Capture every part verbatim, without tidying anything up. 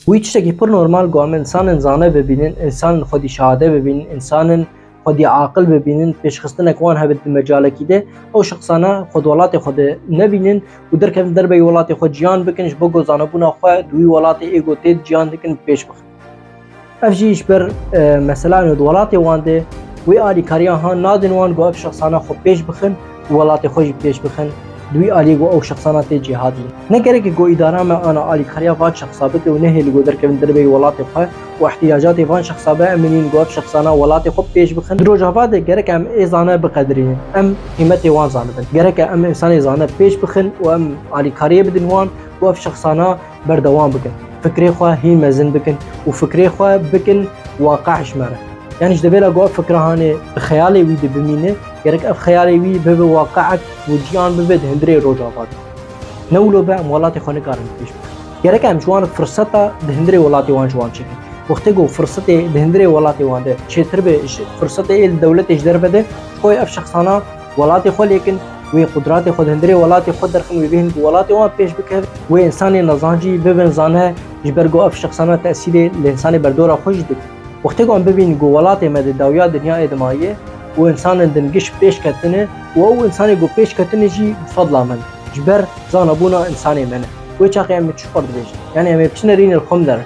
Wî tiştekî pir normal ku em insanên zane bibînin, insanên xwedî şahade bibînin, insanên xwedî aqil bibînin, pêşxistinek wan hebe di mecalekî de, ew şexsana xwe di welatê xwe de nebînin û derkevin derbeyî welatê xwe ciyan bikin, ji bo ku zanebûna xwe di wî welatê ê ku tê ciyan dikin pêş bixin. Ev jî ji ber, e, mesela ino di welatê wan de wê alîkariya han nadin wan ku ev şexsana xwe pêş bixin û welatê xwe jî pêş bixin, di wî aliyê ku ew şexsana tê cihadî. Ne gerek e ku îdara me ana alîkariya van şexsa bike û nehêlî ku derkevin derbeyî welatê xwe û ihtiyacatê van şexsa be, em ê nîn ku ev şexsana welatê xwe pêş bixin. Di Rojava de gerek em ê zane biqedirînin, em qîmetê wan zanibin. Gerek em insanê zane pêş bixin û em alîkariyê bidin wan û ev şexsana berdewam bikin. Fikrê xwe hîn mezin bikin û fikrê xwe bikin waqe ji me re. Yanî ji devêla ku ev fikra hanê bi xeyalê wî de bimîne, gerek ev xeyalê wî bibe waqeek û ciyan bibe di hundirê Rojava de. Ne wilo be em welatê xwe nikarin pêş bixin. Gerek em ji wan firseta di hundirê welatê wan ji wan çêkin. Wextê ku firsetê di hundirê welatê wan de çêtir be, ji firsetê ê li dewletê ji derve de, ji xwe ev şexsana welatê xwe lêkin, wê qudratê xwe di hundirê welatê xwe derxin, wê bihên ku welatê wan pêş bikeve, wê insanê nezan jî bibin zane, ji ber ku ev şexsana tesîrê li insanê berdora xwe jî dikin. Wextê ku em bibînin ku welatê me di dawiya dinyayê de maye û insanên din giş pêş ketine û ew insanê ku pêş ketine jî bi fedla me ne. Ji ber zanebûna insanê me ne. Wê çaxê em ê çi xwe dibêjin? Yanî em ê biçine rînê li xwe min derin.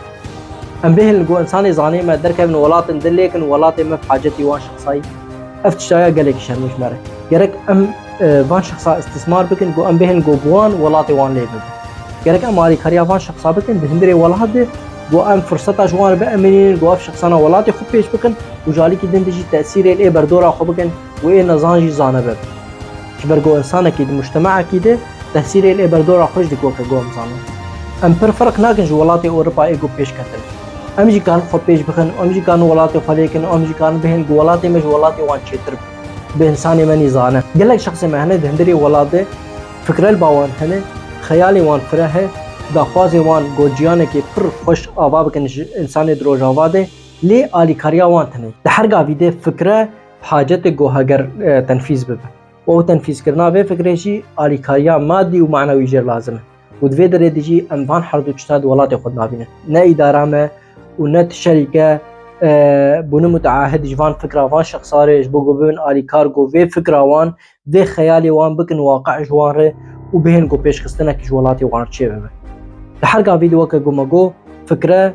Em bihêlin ku insanê zanê me derkevin welatin din lêkin welatê me bi hacetî wan şexsayî. Ev tiştaya gelekî şerm e ji me re. Gerek em, e, van şexsa îstîsmar bikin ku em bihêlin ku bi wan welatê wan lê bibe. Gerek em alîkariya van şexsa bikin di hundirê welat de ku em firseta ji wan re bi em ê nînin ku ev şexsana welatê xwe pêş bikin û ji alîkî din de jî tesîrê li ê berdora xwe bikin û ê nezan jî zane bibin. Ji ber ku insanekî di mujtema'ekî de tesîrê li ê berdora xwe jî dike weke ku em zanin. Em pir ferq nakin ji welatê Ewropa ê ku pêş ketin. Em jî karin xwe pêş bixin, em jî karin welatê xwe lêkin, em jî karin bihên ku welatê me ji welatê wan çêtir be. Bi insanê me nî zane. Gelek şexsê me hene di hundirê welat de fikre li ba wan hene, xeyalê wan fireh e, daxwazê wan ku ciyanekê pir xweş ava bikin ji insanê di Rojava de, lê alîkariya wan tune ye. Di her gavî de fikre hacet e ku heger, e, tenfîz bibe. Û ew tenfîzkirina vê fikrê jî alîkariya madî û manewî jê re lazim e. Û di vê derê de jî em van her du tişta di welatê xwe de nabînin. Ne îdara me û ne ti şerîke, e, bûne muteahid ji van fikra van şexsa re ji bo ku bibin alîkar ku vê fikra wan, vê xeyalê wan bikin waqe ji wan re û bihên ku pêşxistinek ji welatê wan re çêbibe. Di her gavî de weke ku me got, fikre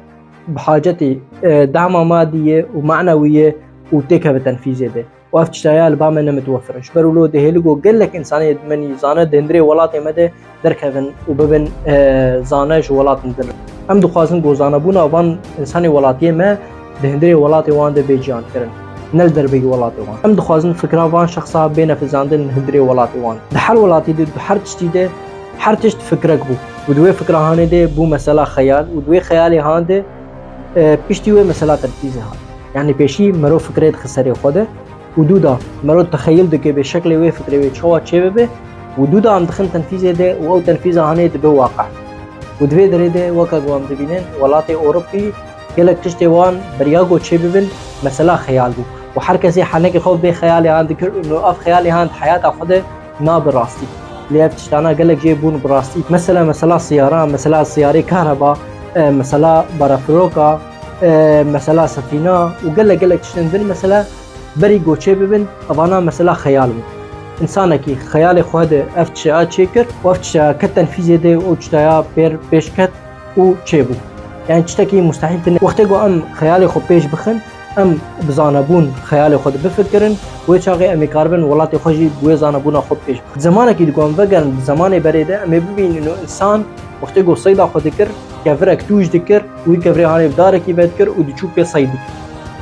bi hacetî, e, dema madî ye û manewî ye û têkeve tenfîzê de. Û ev tiştaya li ba me ne mitwefir in. Ji ber wilo dihêli ku gelek însanê me nî zane di hundirê welatê me de derkevin û bibin, e, zane ji welatin din re. Em dixwazin ku zanebûna van însanê welatiyê me di hundirê welatê wan de bê ciyankirin, ne li derveyî welatê wan. Em dixwazin fikra van şexsa bê nefizandin li hundirê welatê wan. Di her welatî de, di her tiştî de, her tişt fikrek bû. Û di wê fikra hanê de bû mesela xeyal û di wê xeyalê han de, e, piştî wê mesela tenfîzê hat. Yanî pêşî mero fikrê dixe serê xwe de û dûda mero texeyil dike bê şeklê wê fikrê wê çawa çêbibe û dûda em dixin tenfîzê de û ew tenfîza hanê dibe waqe. Û di vê derê de weke ku em dibînin welatê Ewropî gelek tiştê wan beriya ku çêbibin mesela xeyal bû û her kesê henekê xwe bê xeyalê han dikir û ev xeyalê han di heyata xwe de nabe rastî. Lê ev tiştana gelek jê bûn bi rastî. Mesela, mesela siyara, mesela siyarê kareba, e, mesela barafiroka, e, mesela sefîna û gelek gelek tiştên din mesela berî ku çêbibin, evana mesela xeyal bû. Însanekî xeyalê xwe de ev tiştaya çêkir û ev tiştaya ket tenfîzê de û tiştaya pêr pêş ket û çêbû. Yanî tiştekî mustehîl tune. Wextê ku em xeyalê xwe pêş bixin, em bi zanebûn xeyalê xwe dibifikirin, wê çaxê em ê karibin welatê xwe jî bi wê zanebûna xwe pêş bixin. Zemanekî di ku em vegerin, di zemanê berê de em ê bibînin û însan wextê ku seyda xwe dikir, kevirek tûj dikir, wî kevirê hanê bi darekî vedikir û diçû pê seyd dikir.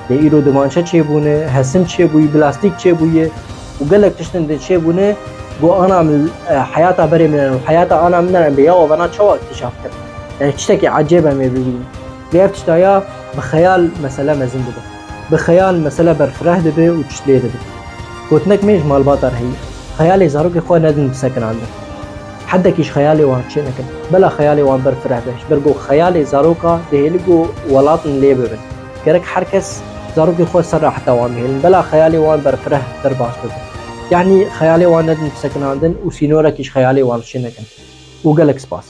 Lê îro dimançe çêbûne, hesin çêbûyî, plastîk çêbûye û gelek tiştên din çêbûne, ku ana min, e, heyata berê min e û heyata ana min e, em bê ya wavana çawa îktîşaf kir? Yanî tiştekî ecêb em ê bibînin. Lê ev tiştaya bi xeyal mesele mezin dibe. Bi xeyal mesele berfireh dibe û tişt lê dibe. Gotinek me ji malbata re heye. Xeyalê zarokê xwe nedin bisekinandin. Hedekî ji xeyalê wan çê nekin. Bela xeyalê wan berfireh be. Ji ber ku xeyalê zaroka dihêli ku welatin lê bibin. Gerek her kes zarokê xwe ser raheta wan bihêlin. Bela xeyalê wan berfireh derbas bibe. Yanî xeyalê wan nedin bisekinandin û sînorekî ji xeyalê wan çê nekin. Û gelek spas.